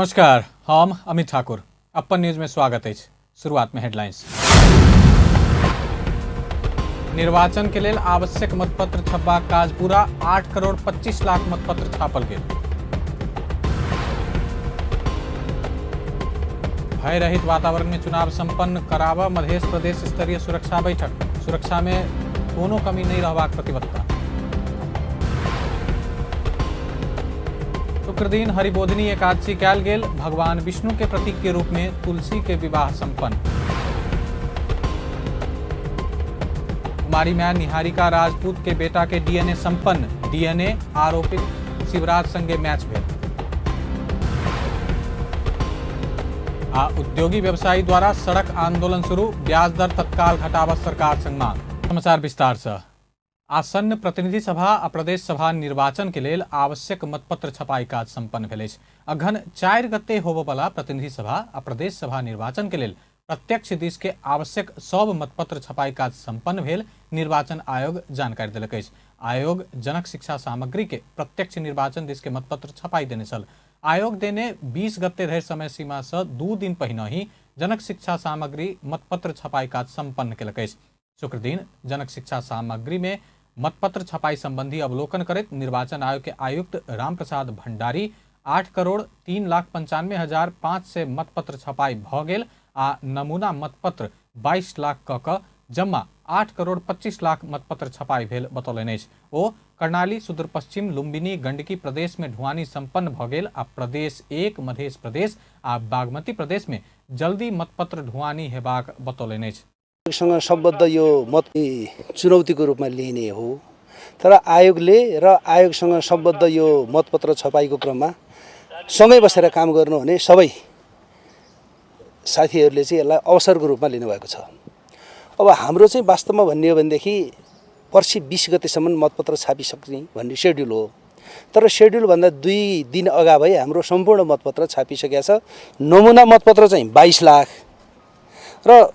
नमस्कार, हम अमित ठाकुर। अपन न्यूज में स्वागत अछि। शुरुआत में हेडलाइंस। निर्वाचन के लेल आवश्यक मतपत्र छपबाक काज पूरा, 8 करोड़ 25 लाख मतपत्र छापल गेल। भय रहित वातावरण में चुनाव संपन्न कराबऽ मध्य प्रदेश स्तरीय सुरक्षा बैठक, सुरक्षा में कोनो कमी नहीं रहबाक प्रतिबद्धता। शुक्रदिन हरिबोधिनी एकादशी कयल गेल, भगवान विष्णु के प्रतीक के रूप में तुलसी के विवाह संपन्न। कुमारी माय निहारिका राजपूत के बेटा के डीएनए संपन्न, डीएनए आरोपित शिवराज संगे मैच भेल। आ उद्योगी व्यवसायी द्वारा सड़क आंदोलन शुरू, ब्याज दर तत्काल घटाबऽ सरकार संग मांग। समाचार विस्तार से। आसन्न प्रतिनिधि सभा आ प्रदेश सभा निर्वाचन के लेल आवश्यक मतपत्र छपाई काज संपन्न भेल अछि। अघन 4 गते होबयवला प्रतिनिधि सभा आ प्रदेश सभा निर्वाचन के लेल प्रत्यक्ष दिस के आवश्यक सब मतपत्र छपाई काज संपन्न भेल निर्वाचन आयोग जानकारी देलक अछि। आयोग जनक शिक्षा सामग्री के प्रत्यक्ष निर्वाचन दिस के मतपत्र छपाई देने छल। आयोग देने 20 गते धरि समय सीमा से 2 दिन पहिने ही जनक शिक्षा सामग्री मतपत्र छपाई काज संपन्न केलक अछि। शुक्रदिन जनक शिक्षा सामग्री में मतपत्र छपाई संबंधी अवलोकन करैत निर्वाचन आयोग के आयुक्त रामप्रसाद भंडारी 8 करोड़ 3,95,500 मतपत्र छपाई भ गेल आ नमूना मतपत्र 22 लाख क जम्मा 8 करोड़ 25 लाख मतपत्र छपाई भेल बतौलनि अछि। ओ कर्णाली, सुदूरपश्चिम, लुम्बिनी, गंडकी प्रदेश में ढुआनी संपन्न भ गेल आ प्रदेश 1, मधेश प्रदेश आ बागमती प्रदेश में जल्दी मतपत्र ढुआनी हेबाक बतौलनि अछि। सँग सम्बद्ध यो मत चुनौतीको रूपमा लिइने हो, तर आयोगले र आयोगसँग सम्बद्ध यो मतपत्र छपाईको क्रममा सँगै बसेर काम गर्नुहुने सबै साथीहरूले चाहिँ यसलाई अवसरको रूपमा लिनुभएको छ। अब हाम्रो चाहिँ वास्तवमा भन्ने हो भनेदेखि पर्सि 20 गतेसम्म मतपत्र छापिसक्ने भन्ने सेड्युल हो, तर सेड्युलभन्दा 2 दिन अगावै हाम्रो सम्पूर्ण मतपत्र छापिसकेको छ। नमुना मतपत्र चाहिँ 22 लाख र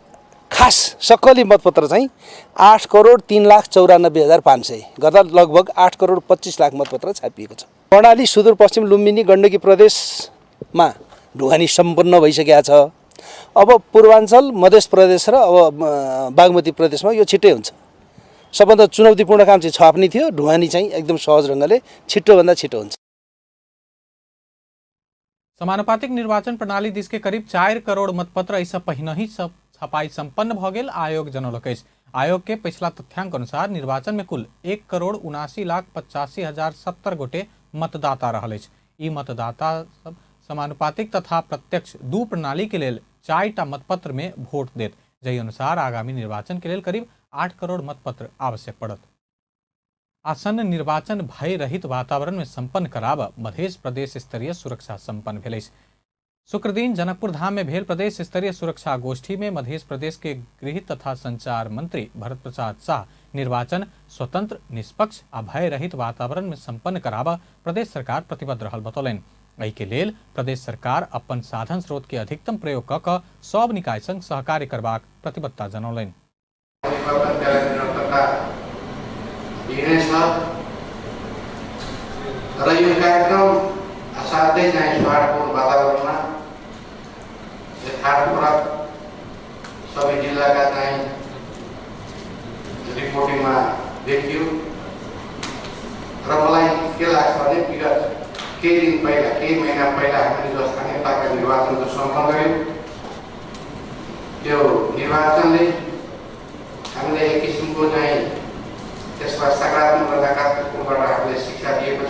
खास सक्कली मतपत्र चाहिँ 8 करोड 3,94,500 गर्दा लगभग 8 करोड 25 लाख मतपत्र छापिएको छ। कर्णाली, सुदूरपश्चिम, लुम्बिनी, गण्डकी प्रदेशमा ढुवानी सम्पन्न भइसकेको छ। अब पूर्वाञ्चल, मधेस प्रदेश र अब बागमती प्रदेशमा यो छिट्टै हुन्छ। सबभन्दा चुनौतीपूर्ण काम चाहिँ छाप्ने थियो, ढुवानी चाहिँ एकदम सहज ढङ्गले छिटोभन्दा छिटो हुन्छ। समानुपातिक निर्वाचन प्रणाली दिस के करीब 4 करोड़ मतपत्र ऐसा पहिने ही सब छपाई संपन्न भ गेल आयोग जनौलक अछि। आयोग के पिछला तथ्यांक अनुसार निर्वाचन में कुल 1,79,85,070 गोटे मतदाता रहल अछि। ई मतदाता सब समानुपातिक तथा प्रत्यक्ष 2 प्रणाली के लेल 4टा मतपत्र में वोट देत, जाहि अनुसार आगामी निर्वाचन के लेल करीब 8 करोड़ मतपत्र आवश्यक पड़त। आसन्न निर्वाचन भय रहित वातावरण में संपन्न कराब मध्य प्रदेश स्तरीय सुरक्षा संपन्न भेल अछि। शुक्रदिन जनकपुर धाम में भेल प्रदेश स्तरीय सुरक्षा गोष्ठी में मध्य प्रदेश के गृह तथा संचार मंत्री भरत प्रसाद शाह निर्वाचन स्वतंत्र, निष्पक्ष आ भय रहित वातावरण में संपन्न कराब प्रदेश सरकार प्रतिबद्ध रहल बतौलनि। एहि के लेल प्रदेश सरकार अपन साधन स्रोत के अधिकतम प्रयोग क क सब निकाय संग सहकार्य करबाक प्रतिबद्धता जनौलनि। र यो कार्यक्रम असाध्यै चाहिँ सौहार्दपूर्ण वातावरणमा यथार्थपरक सबै जिल्लाका चाहिँ रिपोर्टिङमा देखियो र मलाई के लाग्छ भने विगत केही दिन पहिला, केही महिना पहिला हामीले जो स्थानीय तहका निर्वाचन जो सम्पन्न गऱ्यौँ, त्यो निर्वाचनले हामीलाई एक किसिमको चाहिँ त्यसमा सकारात्मक र नकारात्मक कोणबाट हामीले शिक्षा दिएको छ।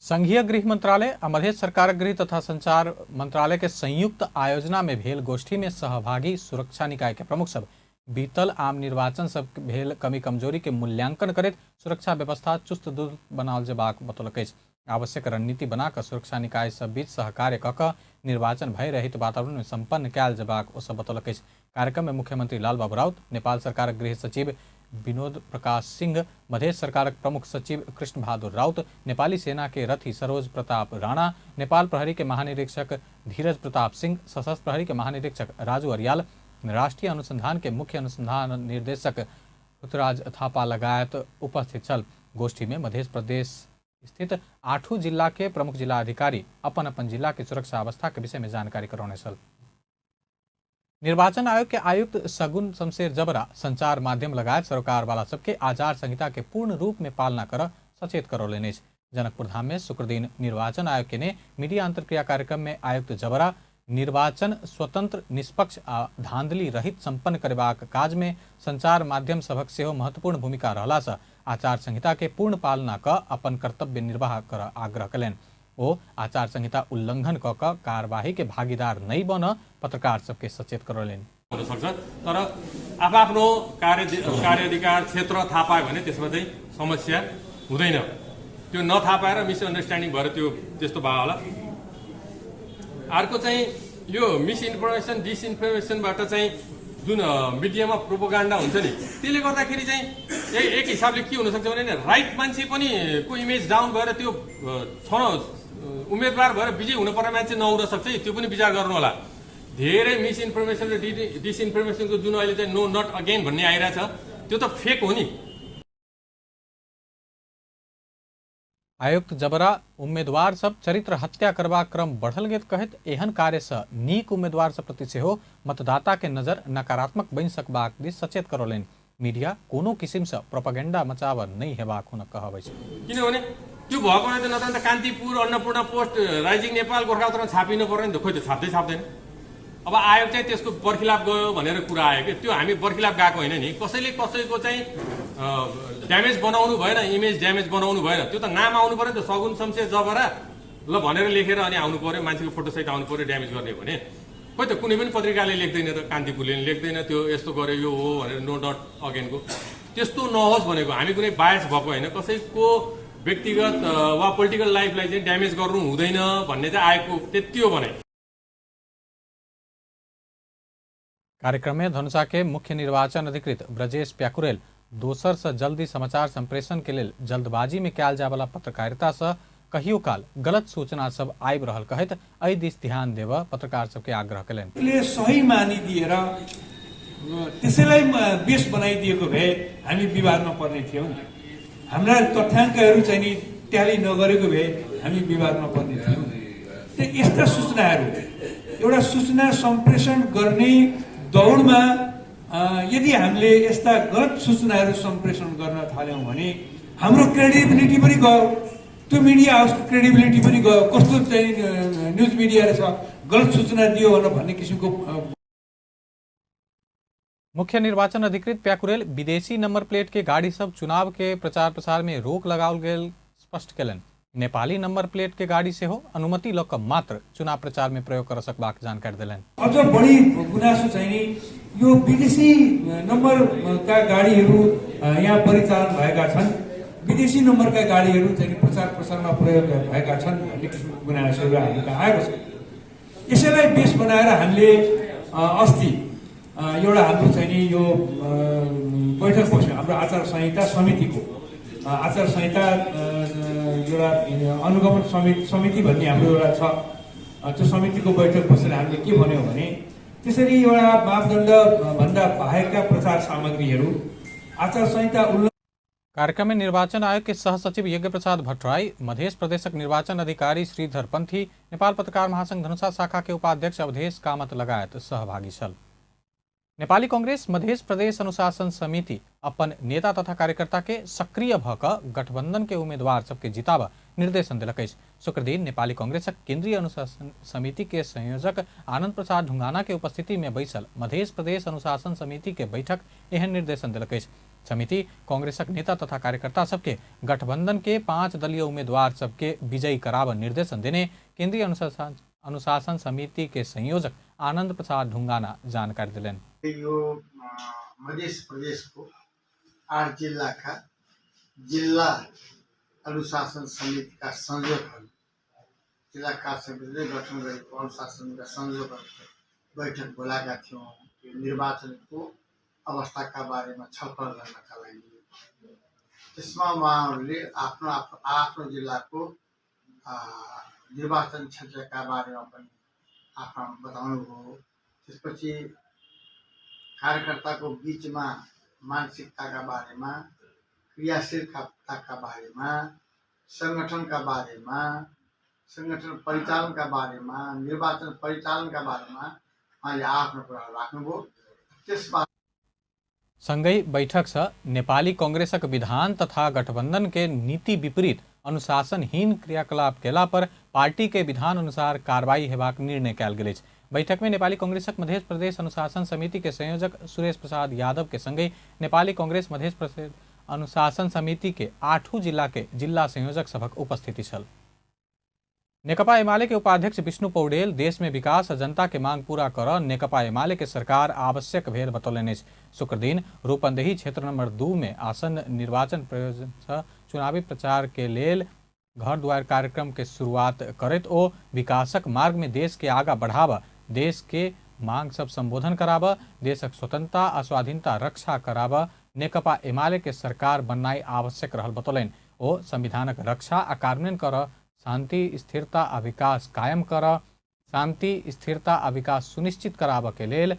संघीय गृह मंत्रालय आ मध्य सरकार गृह तथा संचार मंत्रालय के संयुक्त आयोजना में भेल गोष्ठी में सहभागी सुरक्षा निकाय के प्रमुख सब बीतल आम निर्वाचन सब भेल कमी कमजोरी के मूल्यांकन करैत सुरक्षा व्यवस्था चुस्त दुरुस्त बनाओल जेबाक बतौलक अछि। आवश्यक रणनीति बनाकर सुरक्षा निकाय सब बीच सहकार्य क क निर्वाचन भय रहित वातावरण में संपन्न कयल जेबाक ओ सब बतौलक अछि। कार्यक्रम में मुख्यमंत्री लालबाबू राउत, नेपाल सरकारक गृह सचिव विनोद प्रकाश सिंह, मधेश सरकारक प्रमुख सचिव कृष्ण बहादुर राउत, नेपाली सेना के रथी सरोज प्रताप राणा, नेपाल प्रहरी के महानिरीक्षक धीरज प्रताप सिंह, सशस्त्र प्रहरी के महानिरीक्षक राजू अरियाल, राष्ट्रीय अनुसंधान के मुख्य अनुसंधान निर्देशक पृथ्वीराज थापा लगायत उपस्थित छल। गोष्ठी में मध्य प्रदेश स्थित 8 जिला के प्रमुख जिला अधिकारी अपन अपन जिला के सुरक्षा अवस्था के विषय में जानकारी करौने छल। निर्वाचन आयोग के आयुक्त सगुन शमशेर जबरा संचार माध्यम लगायत सरकार वाला सबके आचार संहिता के पूर्ण रूप में पालना कर सचेत करौलनि अछि। जनकपुर धाम में शुक्रदिन निर्वाचन आयोग के ने मीडिया अंतर्क्रिया कार्यक्रम में आयुक्त जबरा निर्वाचन स्वतंत्र, निष्पक्ष आ धांधली रहित संपन्न करबाक काज में संचार माध्यम सभक सेहो महत्वपूर्ण भूमिका रहला से आचार संहिता के पूर्ण पालना क अपन कर्तव्य निर्वाह कर आग्रह कयलनि। ओ आचार संहिता उल्लंघन क क कार्यवाही के भागीदार नहीं बन पत्रकार सबके सचेत करौलनि। हुन सक्छ, तर आफ्नो कार्य अधिकार क्षेत्र थाहा पायो भने त्यसमा चाहिँ समस्या हुँदैन। त्यो नथाहा पाएर मिसअन्डरस्ट्यान्डिङ भएर त्यो त्यस्तो भयो होला। अर्को चाहिँ यो मिसइन्फर्मेसन डिसइन्फर्मेसनबाट चाहिँ जुन मिडियामा प्रोपोगान्डा हुन्छ नि, त्यसले गर्दाखेरि चाहिँ एक हिसाबले के हुनसक्छ भने नि, राइट मान्छे पनि को इमेज डाउन भएर त्यो उम्मेदवार भएर विजयी हुनुपर्ने मान्छे नहुन सक्छ है, त्यो पनि विचार गर्नु होला। धेरै मिसइन्फर्मेसन र डिसइन्फर्मेसनको जुन अहिले चाहिँ नो not again भन्ने आइरहेछ, त्यो त फेक हो नि। आयुक्त जबरा उम्मेदवार सब चरित्र हत्या करबाक क्रम बढ़ल गेल कहैत एहन कार्य से नीक उम्मेदवार सब प्रति सेहो मतदाता के नजर नकारात्मक बनि सकबाक दिस सचेत करौलनि। मीडिया कोनो किसिम से प्रोपेगेंडा मचाव नहीं हेबाक हुनक कहब अछि। किनभने त्यो भएको भए त नत्र त कान्तिपुर, अन्नपूर्ण पोस्ट, राइजिङ नेपाल, गोर्खा उत्तरमा छापिनु पर्यो नि त, खोइ त छाप्दै छाप्दैन। अब आयोग चाहिँ त्यसको बर्खिलाप गयो भनेर कुरा आयो कि त्यो हामी बर्खिलाप गएको होइन नि। कसैले कसैको चाहिँ ड्यामेज बनाउनु भएन, इमेज ड्यामेज बनाउनु भएन। त्यो त नाम आउनु पर्यो नि त, सगुन शमशेर जबरा ल भनेर लेखेर अनि आउनु पर्यो, मान्छेको फोटोसहित आउनु पर्यो। ड्यामेज गर्ने भने खोइ त कुनै पनि पत्रिकाले लेख्दैन त, कान्तिपुरले पनि लेख्दैन त्यो यस्तो गर्यो यो हो भनेर नो डट अगेनको। त्यस्तो नहोस् भनेको, हामी कुनै बायस भएको होइन। कसैको व्यक्तिगत वा पोलिटिकल लाइफलाई चाहिँ ड्यामेज गर्नु हुँदैन भन्ने चाहिँ आयोगको त्यति हो भनाइ। कार्यक्रम में धनुषा के मुख्य निर्वाचन अधिकृत ब्रजेश प्याकुरेल दोसर से जल्दी समाचार संप्रेषण के लेल जल्दबाजी में कयल जाय वाला पत्रकारिता से कहियो काल गलत सूचना सब आबि रहल कहैत एहि दिस ध्यान देबऽ पत्रकार सबके आग्रह कयलनि। ले सही मानिदिएर त्यसैलाई बेस बनाइदिएको भए हामी विवादमा पर्ने थियौँ। हाम्रा तथ्याङ्कहरू चाहिँ नि ट्याली नगरेको भए हामी विवादमा पर्ने थियौँ। त्यो यस्ता सूचनाहरू एउटा सूचना सम्प्रेषण गर्ने दौडमा यदि हामीले यस्ता गलत सूचनाहरू सम्प्रेषण गर्न थाल्यौँ भने हाम्रो क्रेडिबिलिटी पनि गयो, त्यो मिडिया हाउसको क्रेडिबिलिटी पनि गयो। कस्तो चाहिँ न्युज मिडिया रहेछ, गलत सूचना दियो भनेर भन्ने किसिमको। मुख्य निर्वाचन अधिकृत प्याकुरेल विदेशी नंबर प्लेट के गाड़ी सब चुनाव के प्रचार प्रसार में रोक लगाओल गेल स्पष्ट केलनि। नेपाली नंबर प्लेट के गाड़ी सेहो अनुमति लऽ कऽ मात्र चुनाव प्रचार में प्रयोग कर सकबाक जानकारी देलनि। अझ बढी गुनासो चाहिँ नि यो विदेशी नम्बरका गाडीहरू यहाँ परिचालन भएका छन्, विदेशी नम्बरका गाडीहरू चाहिँ प्रचार प्रसारमा प्रयोग भएका छन् भन्ने किसिमको गुनासोहरू हामी कहाँ आएको छ। यसैलाई बेस बनाएर हामीले अस्ति एउटा हाम्रो चाहिँ नि यो बैठक बस्यो, हाम्रो आचार संहिता समितिको आचार संहिता एउटा अनुगमन समिति भन्ने हाम्रो एउटा छ। त्यो समितिको बैठक बसेर हामीले के भन्यौँ भने त्यसरी एउटा मापदण्ड भन्दा बाहेकका प्रचार सामग्रीहरू आचार संहिता उल्लङ्घन। कार्यक्रम में निर्वाचन आयोग के सह सचिव यज्ञ प्रसाद भट्टराई, मध्य प्रदेशक निर्वाचन अधिकारी श्रीधर पंथी, नेपाल पत्रकार महासंघ धनुषा शाखा के उपाध्यक्ष अवधेश कामत लगायत सहभागी छल। नेपाली कांग्रेस मध्य प्रदेश अनुशासन समिति अपन नेता तथा कार्यकर्ता के सक्रिय भ कऽ गठबंधन के उम्मीदवार सबके जिताब निर्देशन देलक अछि। शुक्रदिन नेपाली कांग्रेसक केंद्रीय अनुशासन समिति के संयोजक आनंद प्रसाद ढुंगाना के उपस्थिति में बैसल मध्य प्रदेश अनुशासन समिति के बैठक एहन निर्देशन देलक अछि। समिति कांग्रेसक नेता तथा कार्यकर्ता सबके गठबंधन के 5 दलीय उम्मीदवार सबके विजयी कराब निर्देशन देने केंद्रीय अनुशासन समिति के संयोजक आनंद प्रसाद ढुंगाना जानकारी दिलनि। यो मध्य प्रदेशको 8 जिल्लाका जिल्ला अनुशासन समितिका संयोजकहरू, जिल्ला कार्य समितिले गठन गरेको अनुशासनका संयोजकहरूको बैठक बोलाएका थियौँ यो निर्वाचनको अवस्थाका बारेमा छलफल गर्नका लागि। त्यसमा उहाँहरूले आफ्नो आफ्नो आफ्नो जिल्लाको निर्वाचन क्षेत्रका बारेमा पनि आफ्नो बताउनुभयो। त्यसपछि कार्यकर्ताको बिचमा मानसिकताका बारेमा, क्रियाशीलताका बारेमा, सङ्गठनका बारेमा, सङ्गठन परिचालनका बारेमा, निर्वाचन परिचालनका बारेमा उहाँले आफ्नो कुरा राख्नुभयो। त्यसबाट संगहि बैठक से नेपाली कांग्रेसक विधान तथा गठबंधन के नीति विपरीत अनुशासनहीन क्रियाकलाप केला पर पार्टी के विधान अनुसार कार्रवाई हेबाक निर्णय कयल गेल अछि। बैठक में नेपाली कांग्रेसक मध्य प्रदेश अनुशासन समिति के संयोजक सुरेश प्रसाद यादव के संगहि नेपाली कांग्रेस मध्य प्रदेश अनुशासन समिति के 8 जिला के जिला संयोजक सभक उपस्थिति छल। नेकपा एमाले के उपाध्यक्ष विष्णु पौडेल देश में विकास आ जनता के मांग पूरा कर नेकपा एमाले के सरकार आवश्यक भेल बतौलनि अछि। शुक्रदिन रूपन्देही क्षेत्र नंबर 2 में आसन्न निर्वाचन प्रयोजन से चुनावी प्रचार के लेल घर द्वार कार्यक्रम के शुरुआत करैत ओ विकासक मार्ग में देश के आगा बढ़ावा, देश के मांग सब संबोधन कराबा, देशक स्वतंत्रता आ स्वाधीनता रक्षा कराबा नेकपा एमाले के सरकार बननाइ आवश्यक रहल बतौलनि। ओ संविधानक रक्षा आ कार्यान्वयन कर, शांति स्थिरता आ विकास कायम कर, शांति स्थिरता आ विकास सुनिश्चित कराबऽ के लेल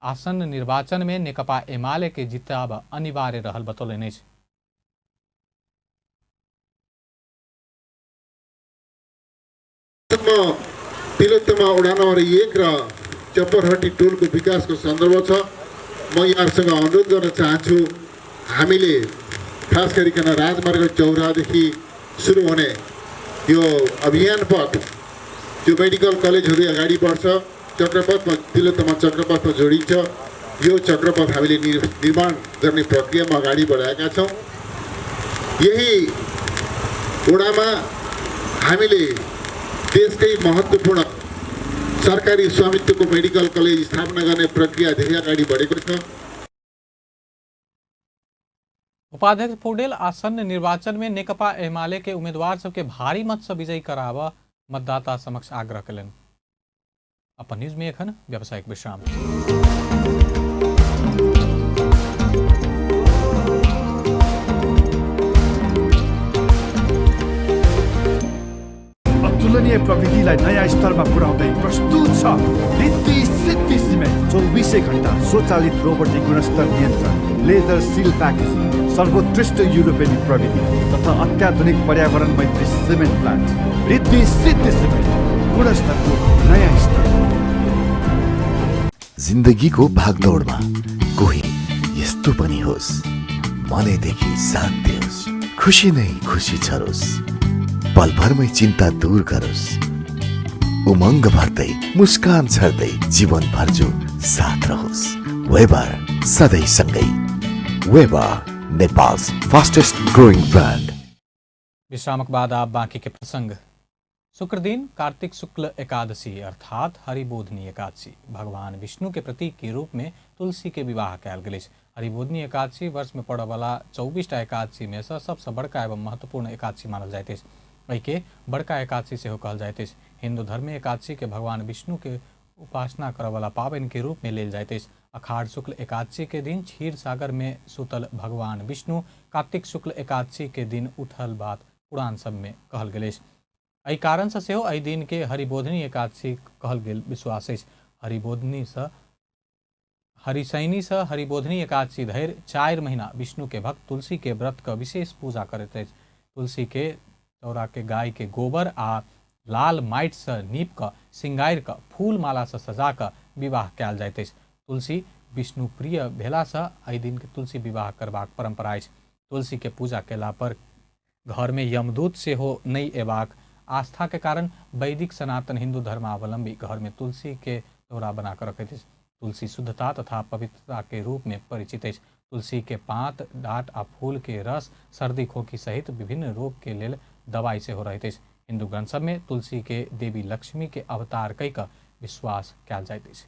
आसन्न निर्वाचन में नेकपा एमाले के जिताब अनिवार्य रहल बतौलनि अछि। तिलोत्तमा वडा नम्बर 1 र चप्परहट्टी टोलको विकासको सन्दर्भ छ। म यहाँहरूसँग अनुरोध गर्न चाहन्छु, हामीले खास गरिकन राजमार्ग चौराहादेखि सुरु हुने यो अभियान पथ जो मेडिकल कलेज हुँदै अगाडि बढ्छ, चक्रपथमा तिलोत्तमा चक्रपथमा जोडिन्छ। यो चक्रपथ हामीले निर्माण गर्ने प्रक्रियामा अगाडि बढाएका छौँ। यही वडामा हामीले देशकै महत्त्वपूर्ण सरकारी स्वामित्वको मेडिकल कलेज स्थापना गर्ने प्रक्रिया धेरै अगाडि बढेको छ। उपाध्यक्ष पौडेल आसन्न निर्वाचन में नेकपा एमाले के उम्मीदवार सबके भारी मत से विजयी करावा मतदाता समक्ष आग्रह कयलनि। अपन न्यूज में एखन व्यावसायिक विश्राम। अतुलनीय प्रविधिलाई नयाँ स्तरमा पुर्याउँदै प्रस्तुत छ रिद्धि सिद्धि सिमेन्ट। 24 घण्टा स्वचालित रोबोटिक गुणस्तर नियन्त्रण, लेजर सिल प्याकेजिङ, सर्वोत्कृष्ट युरोपेली प्रविधि तथा अत्याधुनिक पर्यावरण मैत्री cement plant. Riddhi Siddhi cement, गुणस्तरको नयाँ स्तर। जिन्दगीको भागदौडमा कोही यस्तो पनि होस्, मनैदेखि साथ दियोस्, खुसी नै खुसी छरोस्, पलभरमै चिन्ता दूर गरोस्, उमङ्ग भर्दै मुस्कान छर्दै जीवनभर जो साथ रहोस्। वेबर सधैँ सँगै। Weber, Nepal's fastest growing brand. विश्रामक बाद आप बाकी के प्रसंग। शुक्रदिन कार्तिक शुक्ल एकादशी अर्थात हरिबोधनी एकादशी भगवान विष्णु के प्रतीक के रूप में तुलसी के विवाह कयल गेल अछि। हरिबोधनी एकादशी वर्ष में पड़य वाला 24टा एकादशी में से सबसे बड़का एवं महत्वपूर्ण एकादशी मानल जाइत अछि। एहिके बड़का एकादशी सेहो कहल जाइत अछि। हिंदू धर्म में एकादशी के भगवान विष्णु के उपासना करय वाला पाबनि के रूप में लेल जाइत अछि। अखाड़ शुक्ल एकादशी के दिन क्षीर सागर में सुतल भगवान विष्णु कार्तिक शुक्ल एकादशी के दिन उठल बात पुराण सब में कहल गेल अछि। एहि कारण से सेहो एहि दिन के हरिबोधनी एकादशी कहल गेल विश्वास अछि। हरिबोधनी से हरिशयनी से हरिबोधनी एकादशी धरि 4 महीना विष्णु के भक्त तुलसी के व्रत के विशेष पूजा करैत अछि। तुलसी के चौरा के गाय के गोबर आ लाल माटि से नीप कऽ सिंगारि कऽ फूल माला से सजा कऽ विवाह कयल जाइत अछि। तुलसी विष्णु प्रिय भेला से एहि दिन के तुलसी विवाह करबाक परंपरा अछि। तुलसी के पूजा कयला पर घर में यमदूत सेहो नहि अयबाक आस्था के कारण वैदिक सनातन हिंदू धर्मावलंबी घर में तुलसी के चौरा बना कऽ रखैत अछि। तुलसी शुद्धता तथा पवित्रता के रूप में परिचित अछि। तुलसी के पात, डाँट आ फूल के रस सर्दी खोखी सहित विभिन्न रोग के लेल दवाई सेहो रहैत अछि। हिंदू ग्रंथ सब में तुलसी के देवी लक्ष्मी के अवतार कहि कऽ विश्वास कयल जाइत अछि।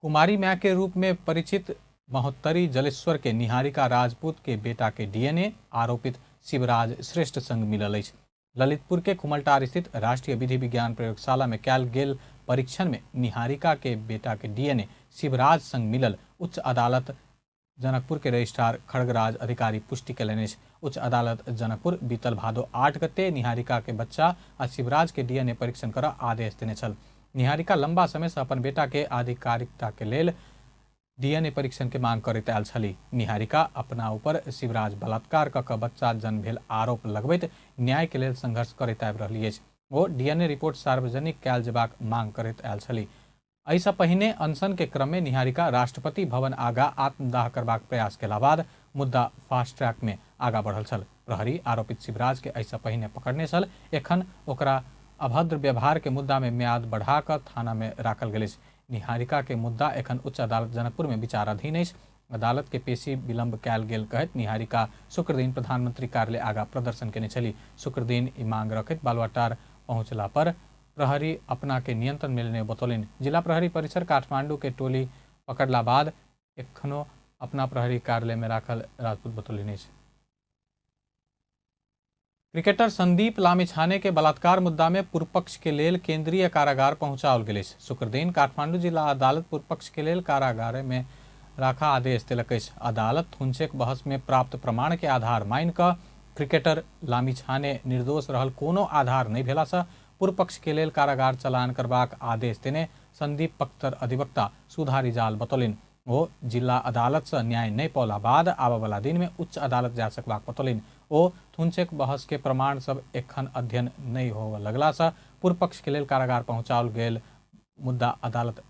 कुमारी माय के रूप में परिचित महोत्तरी जलेश्वर के निहारिका राजपूत के बेटा के डीएनए आरोपित शिवराज श्रेष्ठ संग मिलल अछि। ललितपुर के खुमलटार स्थित राष्ट्रीय विधि विज्ञान प्रयोगशाला में कयल गेल परीक्षण में निहारिका के बेटा के डीएनए शिवराज संग मिलल उच्च अदालत जनकपुर के रजिस्ट्रार खड़गराज अधिकारी पुष्टि कयलनि अछि। उच्च अदालत जनकपुर बीतल भादो 8 गते निहारिका के बच्चा आ शिवराज के डीएनए परीक्षण कर आदेश देने छल। निहारिका लंबा समय से अपन बेटा के आधिकारिकता के लेल डीएनए परीक्षण के मांग करैत आयल छली। निहारिका अपना ऊपर शिवराज बलात्कार क कऽ बच्चा जन्म भेल आरोप लगबैत न्याय के लेल संघर्ष करैत आबि रहली अछि। ओ डीएनए रिपोर्ट सार्वजनिक कयल जेबाक मांग करैत आयल छली। एहिसँ पहिने अनशन के क्रम में निहारिका राष्ट्रपति भवन आगा आत्मदाह करबाक प्रयास केला बाद मुद्दा फास्ट ट्रैक में आगा बढ़ल छल। प्रहरी आरोपित शिवराज के एहिसँ पहिने पकड़ने छल। एखन ओकरा अभद्र व्यवहार के मुद्दा में म्याद बढ़ा कऽ थाना में राखल गेल अछि। निहारिका के मुद्दा एखन उच्च अदालत जनकपुर में विचाराधीन अछि। अदालत के पेशी विलंब कयल गेल कहैत निहारिका शुक्रदिन प्रधानमंत्री कार्यालय आगा प्रदर्शन केने छली। शुक्रदिन ई मांग रखैत बालुवाटार पहुंचला पर प्रहरी अपना के नियंत्रण में लेने बतौलनि। जिला प्रहरी परिसर काठमांडू के टोली पकड़ला बाद एखनो अपना प्रहरी कार्यालय में राखल राजपूत बतौलनि अछि। क्रिकेटर संदीप लामिछाने के बलात्कार मुद्दा में पूर्वपक्ष के लेल केंद्रीय कारागार पहुंचाओल गेल अछि। शुक्रदिन काठमांडू जिला अदालत पूर्वपक्ष के लेल कारागार में राखा आदेश देलक अछि। अदालत थुनचेक बहस में प्राप्त प्रमाण के आधार मानि कऽ क्रिकेटर लामिछाने निर्दोष रहल कोनो आधार नहि भेला से पूर्व पक्ष के लेल कारागार चलान करबाक आदेश देने संदीप पक्तर अधिवक्ता सुधा रिजाल बतौलनि। ओ जिला अदालत से न्याय नहि पौला बाद आबयवला दिन में उच्च अदालत जा सकबाक बतौलनि। ओ थुनचेक बहस के प्रमाण सब एखन अध्ययन नहि होबय लगला से पूर्व पक्ष के लेल कारागार पहुंचाओल गेल मुद्दा अदालत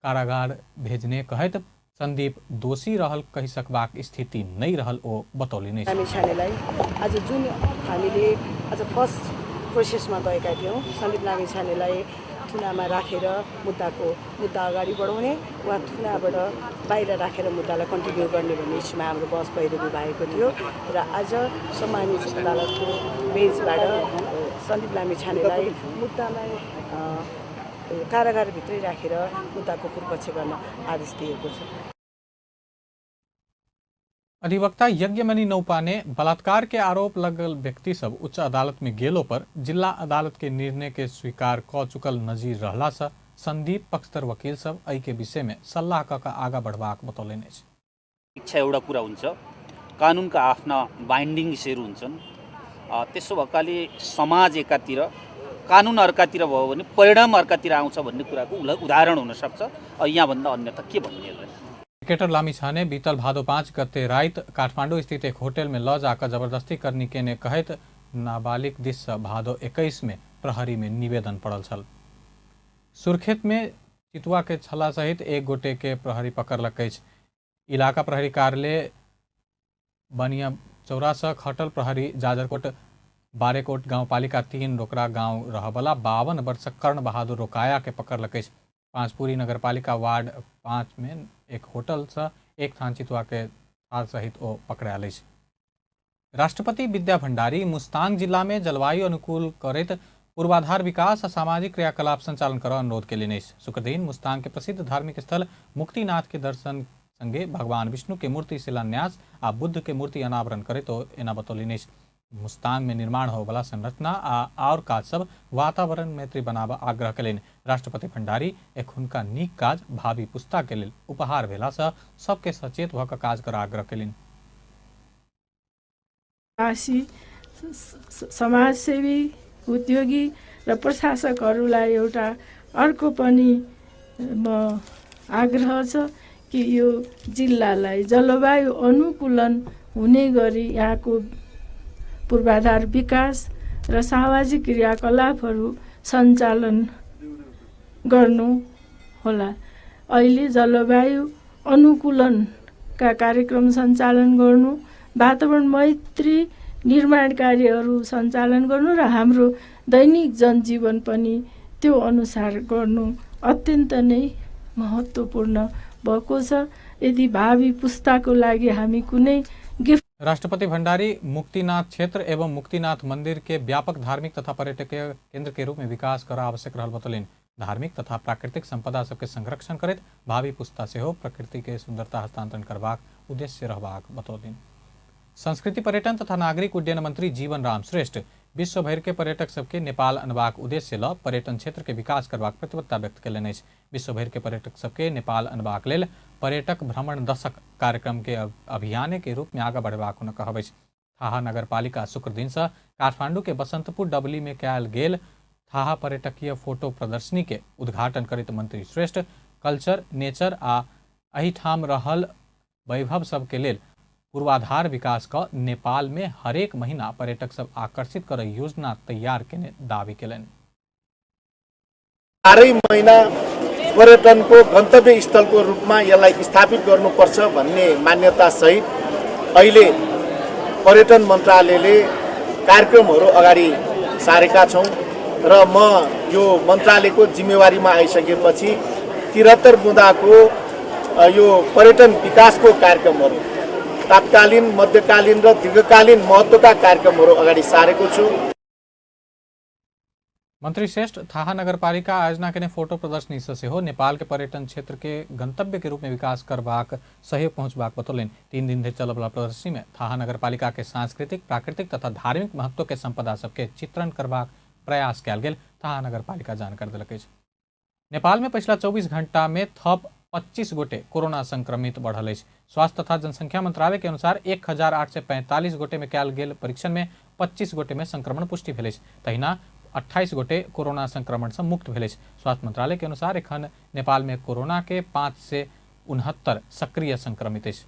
कारागार भेजने कहैत संदीप दोषी रहल कहि सकबाक स्थिति नहि रहल ओ बतौलनि अछि। लामिछानेलाई आज जुन हामीले आज फर्स्ट प्रोसेसमा गएका थियौँ, सन्दीप लामिछानेलाई थुनामा राखेर मुद्दा अगाडि बढाउने वा थुनाबाट बाहिर राखेर मुद्दालाई कन्टिन्यू गर्ने भन्ने इस्युमा हाम्रो बहस पैरवी भएको थियो र आज सम्मानित अदालतको बेन्चबाट सन्दीप लामिछानेलाई मुद्दामा कारागारभित्रै राखेर मुद्दाको पूर्वपक्ष गर्न आदेश दिएको छ। अधिवक्ता यज्ञमणि नौपाने बलात्कार के आरोप लगल व्यक्ति सब उच्च अदालत में गेलो पर जिला अदालत के निर्णय के स्वीकार क चुकल नजीर रहला से संदीप पक्षधर वकील सब एहि के विषय में सल्लाह क कऽ आगा बढ़बाक बतौलनि अछि। इच्छा एउटा कुरा हुन्छ, कानुनका आफ्ना बाइन्डिङ्सहरू हुन्छन्। त्यसो भएकाले समाज एकातिर कानुन अर्कातिर भयो भने परिणाम अर्कातिर आउँछ भन्ने कुराको उदाहरण हुनसक्छ। यहाँभन्दा अन्यथा के भन्ने यसलाई। क्रिकेटर लामिछाने बीतल भादो 5 गते राति काठमांडू स्थित एक होटल में ल जाकर जबरदस्ती करनी केने कहैत नाबालिग दिस से भादो 21 में प्रहरी में निवेदन पड़ल छल। सुर्खेत में चितुआ के छला सहित एक गोटे के प्रहरी पकड़लक अछि। इलाका प्रहरी कार्यालय बनिया चौरा से खटल प्रहरी जाजरकोट बारेकोट गाउँपालिका 3 रोकरा गाँव रहबला 52 वर्षक कर्ण बहादुर रोकाया के पकड़लक अछि। पांचपुरी नगरपालिका वार्ड 5 में एक होटल से एक थान चितुआ के थाल सहित ओ पकड़ायल अछि। राष्ट्रपति विद्या भंडारी मुस्तांग जिला में जलवायु अनुकूल करैत पूर्वाधार विकास आ सामाजिक क्रियाकलाप संचालन कर अनुरोध केलनि अछि। शुक्रदिन मुस्तांग के प्रसिद्ध धार्मिक स्थल मुक्तिनाथ के दर्शन संगे भगवान विष्णु के मूर्ति शिलान्यास आ बुद्ध के मूर्ति अनावरण करैत ओ एना बतौलनि अछि। मुस्तांग में निर्माण होबला संरचना आ और काज सब वातावरण मैत्री बनाबऽ आग्रह केलनि। राष्ट्रपति भंडारी एखुनका नीक काज भावी पुस्ता के लेल उपहार भेला से सबके सचेत भऽ कऽ काज कर आग्रह केलनि। समाजसेवी, उद्योगी र प्रशासकहरूलाई एउटा अर्को पनि म आग्रह छ कि यो जिल्लालाई जलवायु अनुकूलन हुने गरी यहाँको पूर्वाधार विकास र सामाजिक क्रियाकलापहरू सञ्चालन गर्नु होला। अहिले जलवायु अनुकूलनका कार्यक्रम सञ्चालन गर्नु, वातावरण मैत्री निर्माण कार्यहरू सञ्चालन गर्नु र हाम्रो दैनिक जनजीवन पनि त्यो अनुसार गर्नु अत्यन्त नै महत्त्वपूर्ण भएको छ। यदि भावी पुस्ताको लागि हामी कुनै गिफ्ट। राष्ट्रपति भंडारी मुक्तिनाथ क्षेत्र एवं मुक्तिनाथ मंदिर के व्यापक धार्मिक तथा पर्यटकीय केंद्र के रूप में विकास कर आवश्यक रहल बतौलनि। धार्मिक तथा प्राकृतिक संपदा सबके संरक्षण करैत भावी पुस्ता सेहो प्रकृति के सुंदरता हस्तांतरण करबाक उद्देश्य रहबाक बतौलनि। संस्कृति पर्यटन तथा नागरिक उड्डयन मंत्री जीवन राम श्रेष्ठ विश्वभरि के पर्यटक सबके नेपाल अनबाक उद्देश्य ल पर्यटन क्षेत्र के विकास करबाक प्रतिबद्धता व्यक्त केलनि अछि। विश्वभरि के पर्यटक सबके नेपाल अनबाक लेल पर्यटक भ्रमण दशक कार्यक्रम के अभियान के रूप में आगा बढ़ेबाक हुनक कहब अछि। थाहा नगरपालिका शुक्रदिन से काठमांडू के बसंतपुर डबली में कयल गेल थाहा पर्यटकीय फोटो प्रदर्शनी के उद्घाटन करैत मंत्री श्रेष्ठ कल्चर, नेचर आ एहिठाम रहल वैभव सबके लेल पूर्वाधार विकास क नेपाल में हरेक महीना पर्यटक सब आकर्षित कर योजना तैयार केने दावी केलनि। 12 महिना पर्यटनको गन्तव्य स्थलको रूपमा यसलाई स्थापित गर्नुपर्छ भन्ने मान्यता सहित अहिले पर्यटन मन्त्रालयले कार्यक्रमहरू अगाडि सारेका छौँ र म यो मन्त्रालयको जिम्मेवारीमा आइसकेपछि 73 बुँदाको यो पर्यटन विकासको कार्यक्रमहरू तात्कालीन, मध्यकालीन र दीर्घकालीन महत्त्वका कार्यक्रमहरू अगाडि सारेको छु। मंत्री श्रेष्ठ थाहा नगरपालिका आयोजना केने फोटो प्रदर्शनी से सेहो नेपाल के पर्यटन क्षेत्र के गंतव्य के रूप में विकास करबाक सहयोग पहुंचबाक बतौलनि। 3 दिन धरि चलयवला प्रदर्शनी में थाहा नगरपालिका के सांस्कृतिक, प्राकृतिक तथा धार्मिक महत्व के संपदा सबके चित्रण करबाक प्रयास कयल गेल थाहा नगरपालिका जानकारी देलक अछि। नेपाल में पछिला 24 घंटा में थप 25 गोटे कोरोना संक्रमित बढ़ल अछि। स्वास्थ्य तथा जनसंख्या मंत्रालय के अनुसार 1845 गोटे में कयल गेल परीक्षण में 25 गोटे में संक्रमण पुष्टि भेल अछि। तहिना 28 गोटे कोरोना संक्रमण से मुक्त भेल अछि। स्वास्थ्य मंत्रालय के अनुसार एखन नेपाल में कोरोना के 569 सक्रिय संक्रमित अछि।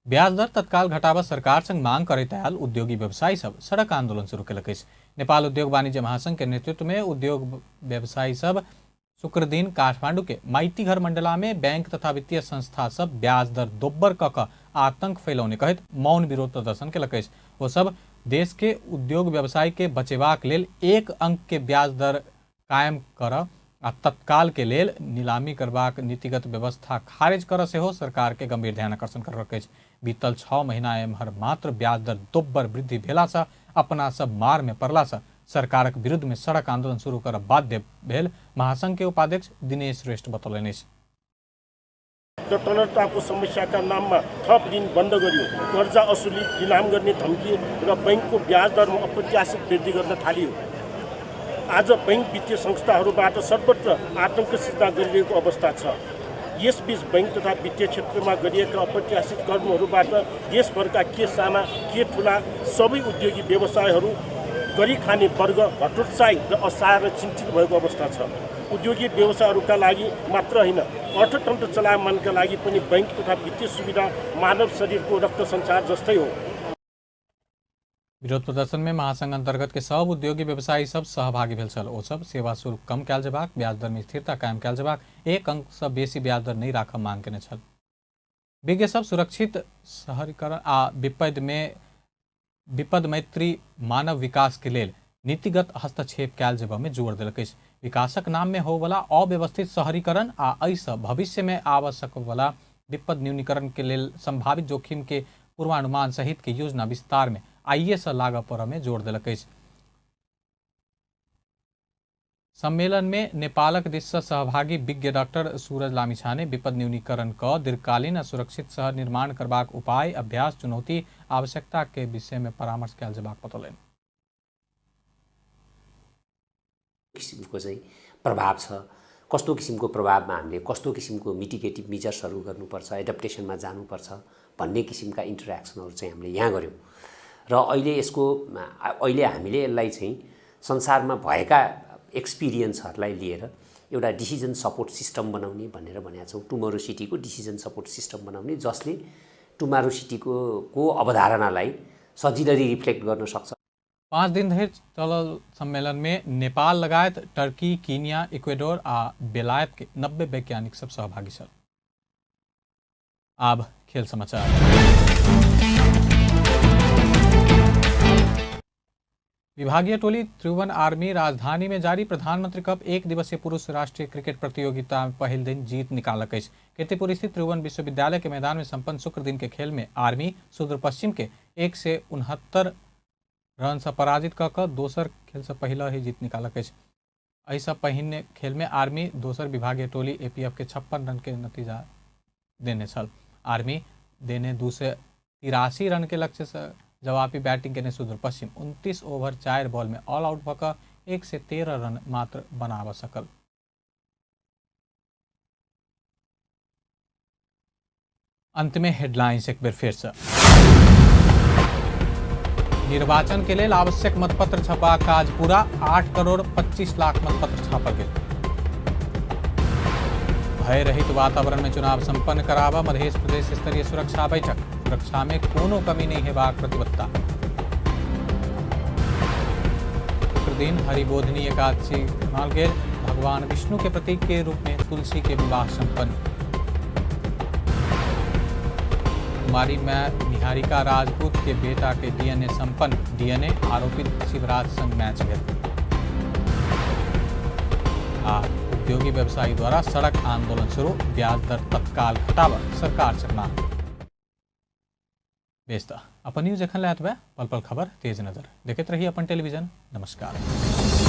ब्याज दर तत्काल घटाबऽ सरकार संग मांग करैत आयल उद्योगी व्यवसायी सब सड़क आंदोलन शुरू केलक अछि। नेपाल उद्योग वाणिज्य महासंघ के नेतृत्व में उद्योग व्यवसायी सब शुक्र दिन काठमांडू के माइतीघर मंडला में बैंक तथा वित्तीय संस्था सब ब्याज दर दोब्बर क कऽ आतंक फैलौने कहैत मौन विरोध प्रदर्शन केलक अछि। ओ सब देश के उद्योग व्यवसाय के बचेबाक लेल 1 अंक के ब्याज दर कायम करऽ आ तत्काल के लेल नीलामी करबाक नीतिगत व्यवस्था खारिज करऽ सेहो सरकार के गंभीर ध्यान आकर्षण करलक अछि। बीतल 6 महीना एम्हर मात्र ब्याज दर दोब्बर वृद्धि भेला से अपना सब मार में पड़ला से सरकारक विरुद्ध में सड़क आंदोलन शुरू करब बाध्य भेल महासंघ के उपाध्यक्ष दिनेश श्रेष्ठ बतौलनि अछि। तरलताको समस्याका नाममा थप ऋण बन्द गरियो, कर्जा असुली लिलाम गर्ने धम्की र बैंकको ब्याज दरमा अप्रत्याशित वृद्धि गर्न थालियो। आज बैंक वित्तीय संस्थाहरूबाट सर्वत्र आतङ्क सिर्जना गरिरहेको अवस्था छ। यसबीच बैंक तथा वित्तीय क्षेत्रमा गरिएका अप्रत्याशित कर्महरूबाट देशभरका के साना के ठुला सबै उद्योगी व्यवसायहरू गरी खाने वर्ग हतोत्साहित र असहाय र चिन्तित भएको अवस्था छ। उद्योगी व्यवसायहरूका लागि मात्र होइन, अर्थतन्त्र चलायमानका लागि पनि बैंक तथा वित्तीय सुविधा मानव शरीरको रक्त सञ्चार जस्तै हो। विरोध प्रदर्शन में महासंघ अंतर्गत के सब उद्योगी व्यवसायी सब सहभागी भेल छल। ओ सब सेवा शुल्क कम कयल जेबाक, ब्याज दर में स्थिरता कायम कयल जेबाक, 1 अंक सँ बेसी ब्याज दर नहि राखब मांग केने छल। विज्ञ सब सुरक्षित शहरीकरण आ विपद मैत्री मानव विकास के लेल नीतिगत हस्तक्षेप कयल जेबा में जोर देलक अछि। विकासक नाम में होवला अव्यवस्थित शहरीकरण आ एहिसँ भविष्य में आवश्यक वाला विपद न्यूनीकरण के लेल संभावित जोखिम के पूर्वानुमान सहित के योजना विस्तार में आइए से लागऽ पड़ऽ में जोर देलक अछि। सम्मेलन में नेपालक दिस से सहभागी विज्ञ डॉक्टर सूरज लामिछाने विपद न्यूनीकरण क दीर्घकालीन आ सुरक्षित शहर निर्माण करबाक उपाय, अभ्यास, चुनौती, आवश्यकता के विषय में परामर्श कयल जेबाक बतौलनि। किसिमको चाहिँ प्रभाव छ, कस्तो किसिमको प्रभावमा हामीले कस्तो किसिमको मिटिगेटिभ मेजर्सहरू गर्नुपर्छ, एडप्टेसनमा जानुपर्छ भन्ने किसिमका इन्टरेक्सनहरू चाहिँ हामीले यहाँ गऱ्यौँ। र अहिले यसको अहिले हामीले यसलाई चाहिँ संसारमा भएका एक्सपिरियन्सहरूलाई लिएर एउटा डिसिजन सपोर्ट सिस्टम बनाउने भनेर भनेका छौँ। टुमोरो सिटीको डिसिजन सपोर्ट सिस्टम बनाउने, जसले टुमारो सिटीको को अवधारणालाई सजिलरी रिफ्लेक्ट गर्न सक्छ। 5 दिन धरि चलल सम्मेलन में नेपाल लगायत टर्की, कीनिया, इक्वेडोर आ बेलायत के 90 वैज्ञानिक सब सहभागी छल। आब खेल समाचार। विभागीय टोली त्रिभुवन आर्मी राजधानी में जारी प्रधानमंत्री कप 1 दिवसीय पुरुष राष्ट्रीय क्रिकेट प्रतियोगिता में पहिल दिन जीत निकालक अछि। कीर्तिपुर स्थित त्रिभुवन विश्वविद्यालय के मैदान में संपन्न शुक्र दिन के खेल में आर्मी सुदूर पश्चिम के 169 रन से पराजित कऽ कऽ दोसर खेल से पहले ही जीत निकालक अछि। एहिसँ पहिने खेल में आर्मी दोसर विभागीय टोली एपीएफ के 56 रन के नतीजा देने छल। आर्मी देने 283 रन के लक्ष्य से जवाबी बैटिंग केने सुदूर पश्चिम 29 ओवर 4 बॉल में ऑल आउट भऽ कऽ 113 रन मात्र बनाबऽ सकल। अंत में हेडलाइंस एक बेर फिर से। निर्वाचन के लेल आवश्यक मतपत्र छपबाक काज पूरा, 8 करोड़ 25 लाख मतपत्र छापल गेल। भय रहित वातावरण में चुनाव संपन्न कराबा मध्य प्रदेश स्तरीय सुरक्षा बैठक। सुरक्षा में कोनो कमी नहीं हेबाक प्रतिबद्धता। शुक्र दिन हरिबोधिनी एकादशी मनाओल गेल। भगवान विष्णु के प्रतीक के रूप में तुलसी के विवाह संपन्न। कुमारी में निहारिका राजपूत के बेटा के डीएनए संपन्न। डीएनए आरोपित शिवराज संग मैच भेल। आ उद्योगी व्यवसायी द्वारा सड़क आंदोलन शुरू। ब्याज दर तत्काल घटाबा सरकार से मांग। बेस त अपन न्यूज एखन लए एतबे। पल पल खबर तेज नजर देखैत रही अपन टेलीविजन। नमस्कार।